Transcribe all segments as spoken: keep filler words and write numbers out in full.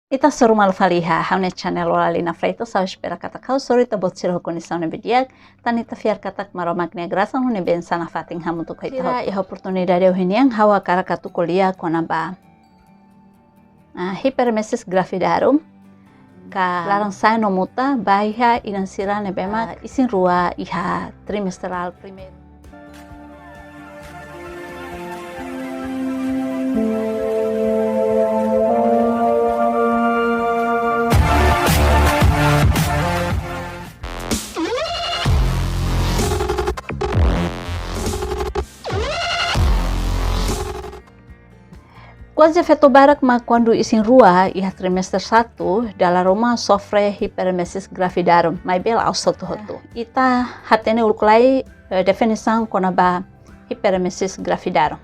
Ita hasoru malu fali iha ha'u-nia channel Lola Lina Freitas, ha'u espera katak ha'u hasoru ita-boot sira ho kondisaun ne'ebé di'ak, tan ita fiar katak Maromak nia grasa no nia bensaun nafatin hamutuk ho ita hotu. Iha oportunidade ohin nian ha'u hakarak atu ko'alia kona-ba, ah, hiperemesis gravidarum, ka laran-sa'e no muta ba iha inan sira ne'ebé mak, ah, isin-rua iha trimestrál primeiru. Kuaze feto barak mak kuandu isin-rua iha trimester satu, dala ruma sofre hiperemesis gravidarum, maibé la'ós hotu-hotu. Ita hatene uluk lai, eh, definisaun kona-ba hiperemesis gravidarum.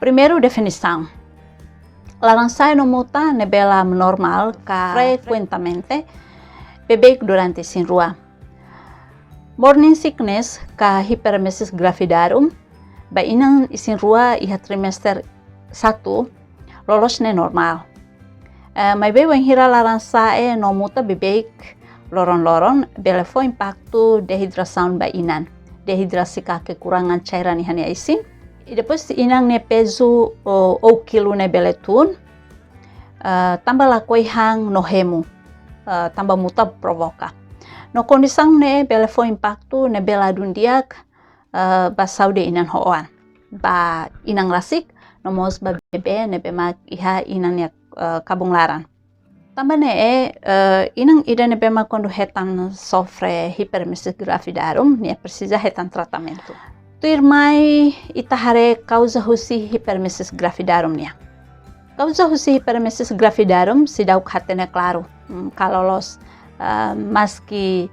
Primeiru definisaun. Laran-sa'e no muta ne'ebé la normál ka frekuentemente beibeik durante isin-rua. Morning sickness ka hiperemesis gravidarum ba inan isin-rua iha trimester satu loloos ne'e normál. Eh, maibé wainhira laran-sa'e no muta beibeik loron-loron bele fó impaktu deidrasaun ba inan. Deidrasi ka kekurangan cairan iha nia isin. I depois inan nia pezu ou, ou kilu ne'e bele tun, eh, tanba lakohi han no hemu, eh, tanba muta provoka. No kondisaun ne'e bele fó impaktu ne'ebé ladún di'ak, eh, ba saúde inan ho oan. Ba inan rasik, no mós ba bebé ne'ebé mak iha inan nia, eh, kabun laran. Tanba ne'e, eh, inan ida ne'ebé mak kuandu hetan sofre hiperemesis gravidarum, nia presiza hetan tratamentu. Tuirmai ita haree kauza husi hiperemesis gravidarum nian. Kauza husi hiperemesis gravidarum seidauk hatene klaru. Hmm, ka loloos, eh, maski,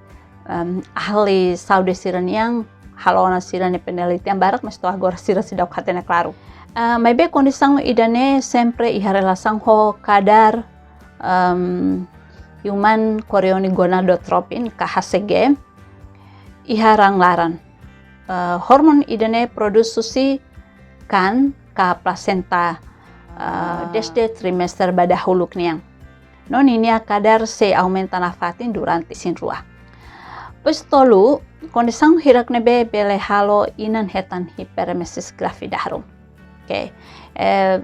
em, ahli saúde sira-nian halo ona sira-nia penelitian barak, mas to'o agora sira seidauk hatene klaru. Eh, maibé kondisaun ida-ne'e sempre iha relasaun ho kadar, em, human chorionic gonadotropin, ka H C G, iha raan laran. Eh, hormon ida-ne'e prodús husi kan ka plasenta, eh, dezde trimester ba dahuluk nian. No ninia kadar sei aumenta nafatin durante isin-rua. Depois tolu, kondisaun hirak ne'ebé bele halo inan hetan hiperemesis gravidarum. Oke. Eh,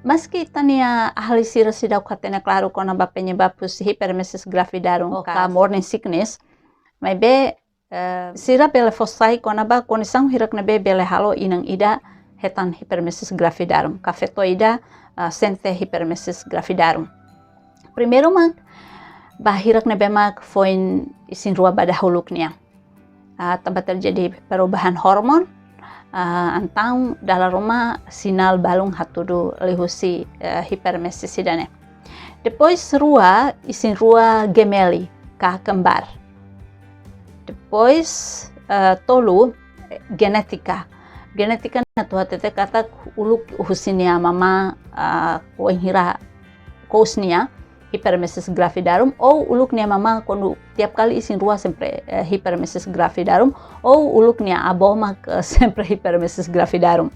maski ita-nia ahli sira seidauk hatene klaru kona-ba penyebab husi hiperemesis gravidarum ka morning sickness, maibé, eh, sira bele fó sai kona-ba kondisaun hirak ne'ebé bele halo inan ida hetan hiperemesis gravidarum, ka feto ida, eh, sente hiperemesis gravidarum. Primeiru mak, ba hirak ne'ebé mak foin isin-rua ba dahuluk nian. Ah, tanba terjadi perubahan hormon, ah, entaun dala ruma sinál balun hatudu liuhusi, eh, hiperemesis ida-ne'e. Depois rua, isin-rua gemeli ka kembar. Depois, eh, tolu, eh, genétika. Genétika ne'e atu hatete katak uluk husi nia mamá, ah, wainhira kous nia hiperemesis gravidarum, ou uluk nia mamá kuandu tiap kali isin-rua sempre, eh, hiperemesis gravidarum, ou uluk nia avó mak, eh, sempre hiperemesis gravidarum.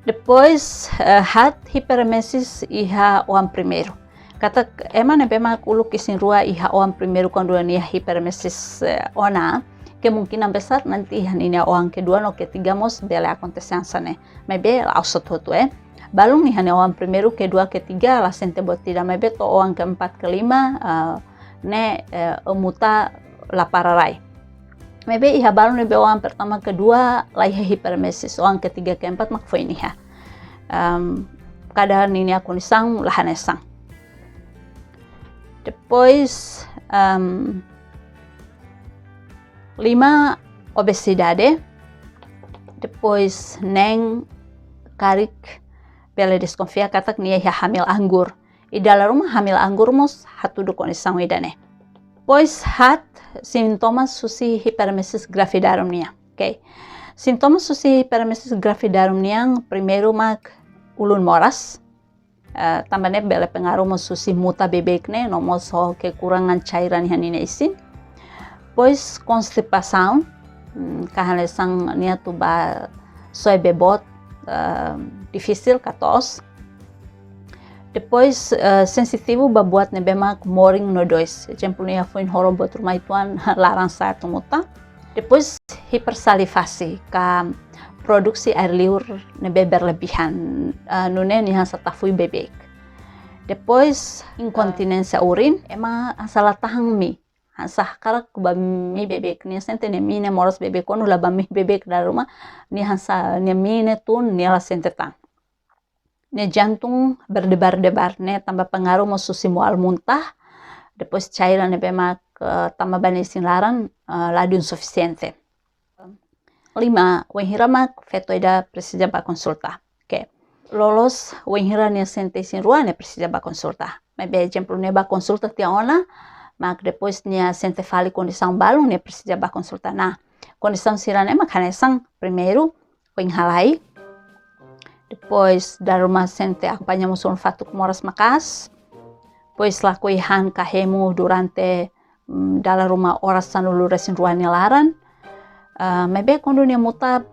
Depois, eh, haat hiperemesis iha oan primeiru. Katak ema ne'ebé mak uluk isin-rua iha oan primeiru kuandu nia hiperemesis, eh, ona, kemungkinan besar nanti iha ninia oan kedua no ketiga mós bele akontese hanesan ne'e. Maibé la'ós hotu-hotu, eh. Balun iha nia oan primeiru, kedua, ketiga la sente buat ida, maibé to'o oan keempat, kelima, eh, ne'e, eh, muta la para rai. Maibé iha balun ne'ebé oan pertama, kedua la iha hiperemesis, oan ketiga, keempat mak foin iha. Em, kadar ninia kondisaun la hanesan. Depois, em, lima, obesidade. Depois neen, karik bele deskonfia katak nia iha hamil anggur. I dala ruma hamil anggur mós hatudu kondisaun ida-ne'e. Depois haat, sintomas husi hiperemesis gravidarum nian. Oke. Sintomas husi hiperemesis gravidarum nian, primeiru mak ulun moras. Eh, tanba ne'e bele pengaruh mós husi muta beibeik ne'e, no mós ho kekurangan cairan iha ninia isin. Depois konstipasaun, hmm, ka hanesan nia atu bá soe bee boot, eh, difisil ka toos. Depois, eh, sensitivu ba buat ne'ebé mak morin no dois. Ezemplu, nia foin horon buat ruma uitoan laran sa'e atu muta. Depois, hipersalivasi ka produksi air liur ne'ebé berlebihan, eh, nune'e nia hanesan tafui beibeik. Depois, inkontinénsia urin, ema hanesan la tahan mii. Hanesan hakarak bá mii beibeik, nia sente nia mii ne'e moras beibeik, kuandu la bá mii beibeik dala ruma, nia hanesan nia mii ne'e tun, nia la sente tan. Nia jantung berdebar-debar, ne'e tanba pengaruh mós husi mual muntah, depois cairan ne'ebé mak, eh, tama ba nia isin laran, eh, ladún sufisiente. Lima, wainhira mak feto ida presiza bá konsulta. Oke. Loloos wainhira nia sente isin rua, nia presiza bá konsulta. Maibé ezemplu nia bá konsulta tiha ona, mak depois nia sente fali kondisaun balun, nia presiza bá konsulta. Nah, kondisaun sira-ne'e mak hanesan, primeiru, oin halai. Depois, dala ruma sente akompaña mós ulun-fatuk moras maka'as. Depois, lakohi han ka hemu durante, mm, dala ruma oras sanulu-resin-rua nia laran. Ah, maibé kuandu nia muta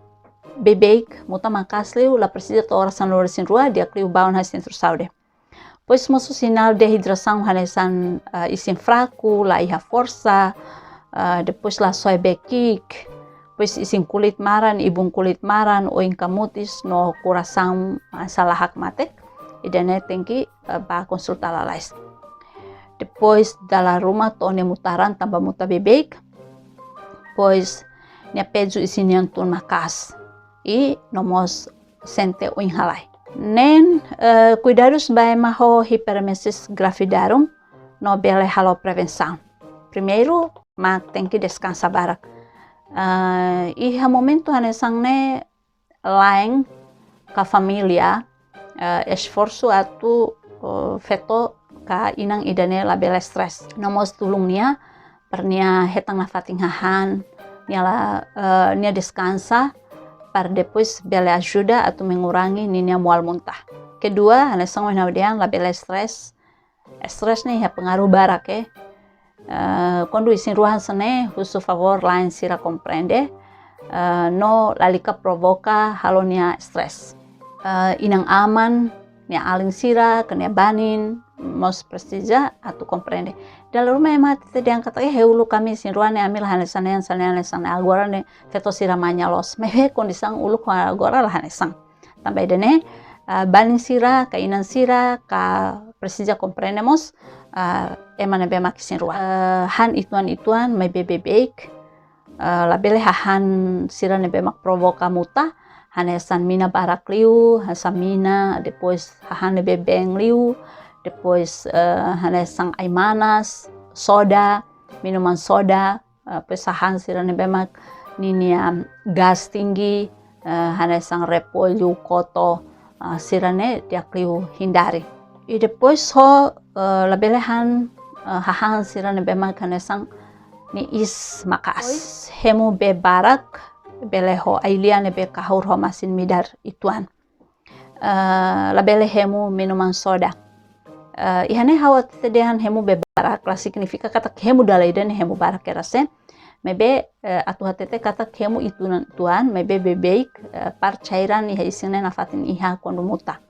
beibeik, muta maka'as liu, la presiza to'o oras sanulu-resin-rua, di'ak liu bá ona iha sentru saúde. Depois, mosu sinál deidrasaun hanesan, ah, isin fraku, la iha forsa, ah, depois la soe bee ki'ik, depois isin kulit maran, ibun kulit maran, oin kamutis, no korasaun, ah, hanesan la hakmatek, ida-ne'e tenke, eh, bá konsulta lalais. Depois dala ruma to'o nia muta raan tanba muta beibeik. Depois nia pezu isin nian tun maka'as. I no mós sente oin halai. Neen, eh, kuidadus ba ema ho hiperemesis gravidarum no bele halo prevensaun. Primeiru, mak tenke deskansa barak. Eh, iha momentu hanesan ne'e la'en ka família, eh, esforsu atu, eh, feto ka inan ida-ne'e labele stres. No mós tulun nia, para nia hetan nafatin hahán, nia la, eh, nia deskansa, para depois bele ajuda atu mengurangi ninia mual muntah. Kedua, hanesan ohin ha'u dehan, labele stres. Stres ne'e iha pengaruh barak, eh. Eh, kuandu isin rua hanesan ne'e, husu favór la'en sira komprende, eh, no lalika provoka halo nia stres. Eh, inan-aman, nia alin sira, ka nia banin, mós presiza atu komprende. Dala ruma ema hatete dehan katak, eh, uluk ami isin rua ne'e ami la hanesan ne'e, hanesan ne'e, hanesan ne'e. Agora ne'e feto sira manya loos. Maibé kondisaun uluk ho agora la hanesan. Tanba ida-ne'e, ah, banin sira, ka inan sira, ka presiza komprende mós, ah, ema ne'ebé mak isin rua. Ah, han uitoan-uitoan, maibé beibeik, ah, labele hahán sira ne'ebé mak provoka muta, hanesan mina barak liu, hanesan mina, depois hahán ne'ebé been liu, depois, eh, hanesan ai-manas, soda, minuman soda, eh, depois hahán sira ne'ebé mak ninia gas tinggi, eh, hanesan repollu, koto, eh, sira-ne'e di'ak liu hindari. I depois ho, eh, labele han, eh, hahán sira ne'ebé mak hanesan nia iis maka'as. Depois hemu bee barak, bele ho ai-lia ne'ebé kahur ho masin-midar uitoan. Eh, labele hemu minuman soda. Eh, iha ne'e ha'u hatete dehan hemu bee barak la signifika katak hemu dala ida ne'e hemu barak, kera se. Maibé, eh, atu hatete katak hemu uitoan-uitoan, maibé beibeik, eh, para cairan iha isin ne'e nafatin iha kuandu muta.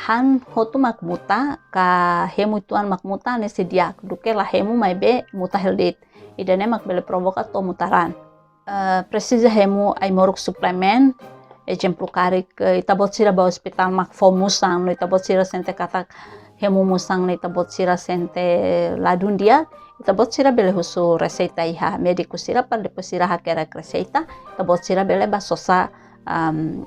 Han hotu mak muta, ka hemu uitoan mak muta, ne'e sei di'ak, duké la hemu maibé muta hela de'it. Ida-ne'e mak bele provoka to'o muta raan. Eh, presiza hemu ai-moruk suplemen. Ezemplu karik, eh, ita-boot sira bá ospitál mak fó musan, no ita-boot sira sente katak hemu musan, no ita-boot sira sente ladún di'ak, ita-boot sira bele husu reseita iha médiku sira, para depois sira hakerek reseita, ita-boot sira bele bá sosa, am,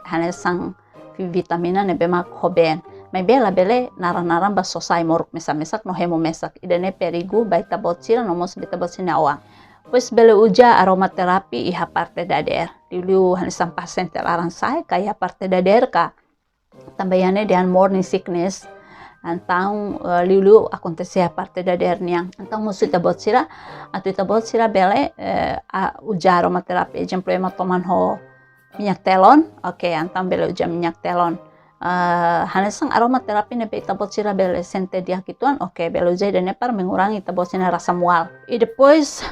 hanesan vitamina ne'ebé mak ho been. Maibé labele naran-naran bá sosa ai-moruk mesak-mesak no hemu mesak. Ida-ne'e perigu ba ita-boot sira no mós ba ita-boot sira-nia oan. Depois bele uza aromaterapi iha parte dadeer. Liuliu hanesan pasiente laran sa'e ka iha parte dadeer ka. Tanba iha ne'e dehan morning sickness. Entaun, eh, liuliu akontese iha parte dadeer nian. Entaun husu ita-boot sira, atu ita-boot sira bele, eh, a-, uza aromaterapi. Ezemplu, ema toman ho minyak telon, oke, entaun bele uza minyak telon. Eh, hanesan aromaterapi ne'ebé ita-boot sira bele sente di'ak uitoan, oke, bele uza ida-ne'e para mengurangi ita-boot sira-nia rasa mual. I depois,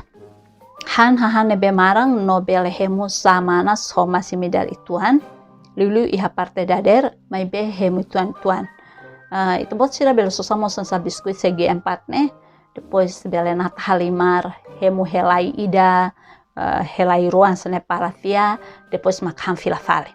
han hahán ne'ebé maran no bele hemu xá manas ho masin-midar uitoan, liuliu iha parte dadeer, maibé hemu uitoan-uitoan. Ah, ita-boot sira bele sosa mós hanesan biskuit segi empat ne'e, depois bele nata halimar, hemu helai ida, ah, helai rua hanesan ne'e para tiha, depois mak han fila fali.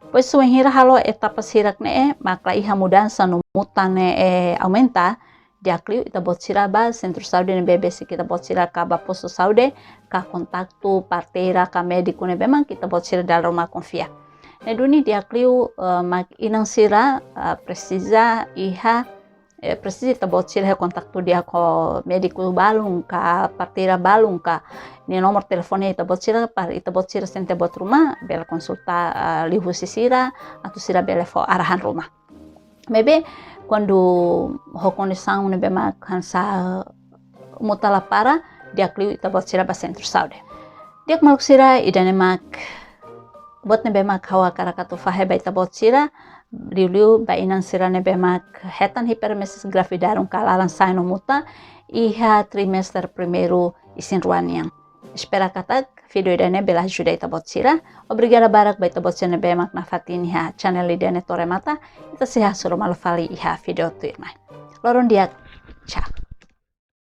Depois se wainhira halo etapa sira-ne'e, mak la iha mudansa no muta ne'e aumenta, di'ak liu ita-boot sira ba sentru saúde ne'ebé besik ita-boot sira ka ba postu saúde, ka kontaktu parteira ka médiku ne'ebé mak ita-boot sira dala ruma konfia. Ne'e duni di'ak liu, eh, mak inan sira, eh, presiza iha, eh, presiza ita-boot sira iha kontaktu di'ak ho médiku balun ka parteira balun ka, nia nomor telefone ita-boot sira para ita-boot sira sente buat ruma, bele konsulta, eh, liuhusi sira, atu sira bele fó arahan ruma. Maibé, kuandu ho kondisaun ne'ebé mak hanesan muta la para, di'ak liu ita-boot sira ba sentru saúde. Di'ak maluk sira, ida-ne'e mak buat ne'ebé mak ha'u hakarak atu fahe ba ita-boot sira, liuliu ba inan sira ne'ebé mak hetan hiperemesis gravidade ka laran-sa'e no muta, iha trimestre primeiru isin-rua nian. Espera katak vídeo ida-ne'e bele ajuda ita-boot sira. Obrigada barak ba ita-boot sira ne'ebé mak nafatin iha channel ida-ne'e to'o remata. Ita sei hasoru malu fali iha vídeo tuirmai. Loron di'ak. Tchau.